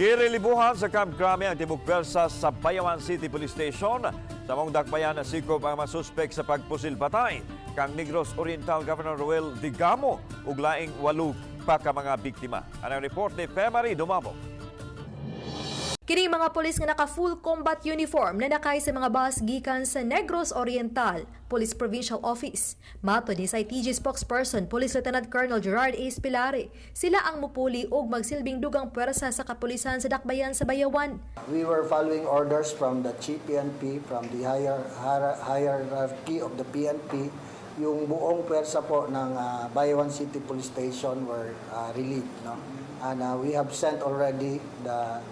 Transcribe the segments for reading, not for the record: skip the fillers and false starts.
Girelibuhan sa Camp Crame ang tibok pwersa sa Bayawan City Police Station. Sa maong dakbayan, nasikop ang mga suspek sa pagpusil patay kang Negros Oriental Governor Roel Degamo ug laing walo pa ka mga biktima. Ang report ni Femary Dumabok. Kini mga pulis nga naka full combat uniform na nakay sa mga bus gikan sa Negros Oriental Police Provincial Office. Matod ni SITG spokesperson Police Lieutenant Colonel Gerard A. Spilare, sila ang mupuli og magsilbing dugang puwersa sa kapulisan sa dakbayan sa Bayawan. We were following orders from the Chief PNP, from the hierarchy of the PNP. Yung buong pwersa po ng Bayawan City Police Station were relieved. No? And we have sent already the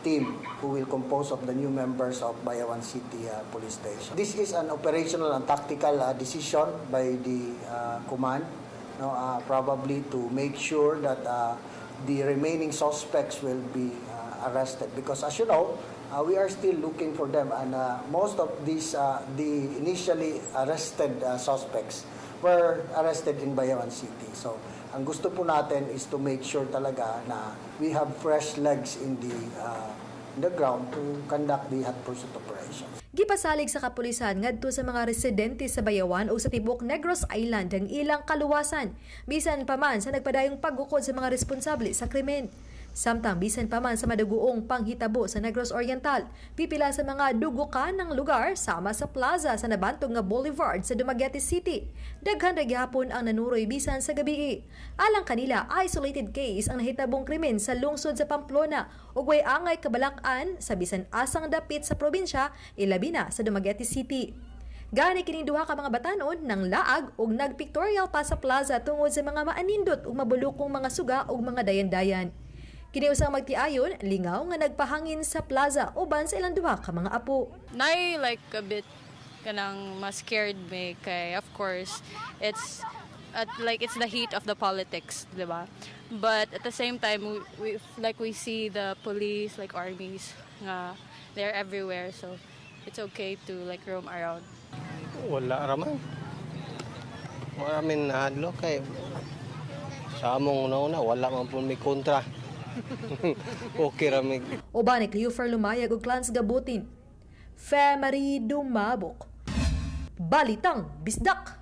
team who will compose of the new members of Bayawan City Police Station. This is an operational and tactical decision by the command, no, probably to make sure that the remaining suspects will be arrested because, as you know, we are still looking for them and most of these, the initially arrested suspects were arrested in Bayawan City. So, ang gusto po natin is to make sure talaga na we have fresh legs in the ground to conduct the hot pursuit operations. Gipasalig sa kapulisan ngadto sa mga residente sa Bayawan o sa tibok Negros Island ang ilang kaluwasan bisan pa man sa nagpadayong paggukod sa mga responsable sa krimen. Samtang bisan pa man sa madugoong panghitabo sa Negros Oriental, pipila sa mga dugukan ng lugar sama sa plaza sa nabantog nga Boulevard sa Dumaguete City. Daghan ra gihapon ang nanuroy bisan sa gabi. Alang kanila, isolated case ang nahitabong krimen sa lungsod sa Pamplona ug way angay kabalak-an sa bisan asang dapit sa probinsya, ilabi na sa Dumaguete City. Gani kining duha ka mga batanon nang laag ug nagpictorial pa sa plaza tungod sa mga maanindot ug mabulukong mga suga ug mga dayan-dayan. Kini usang magtiayon, lingaw nga nagpahangin sa plaza uban sa ilang duha ka mga apo. Nay like a bit kanang mas scared me kay of course it's at like it's the heat of the politics, diba? But at the same time we like we see the police, like armies nga they're everywhere, so it's okay to like roam around. Wala raman. Wala min nahadlok kay sa among una-una wala man po may kontra. Okay ra mi. Uban ni Cleofer Lumayag ug Clans Gabutin. Femary Dumabok. Balitang Bisdak!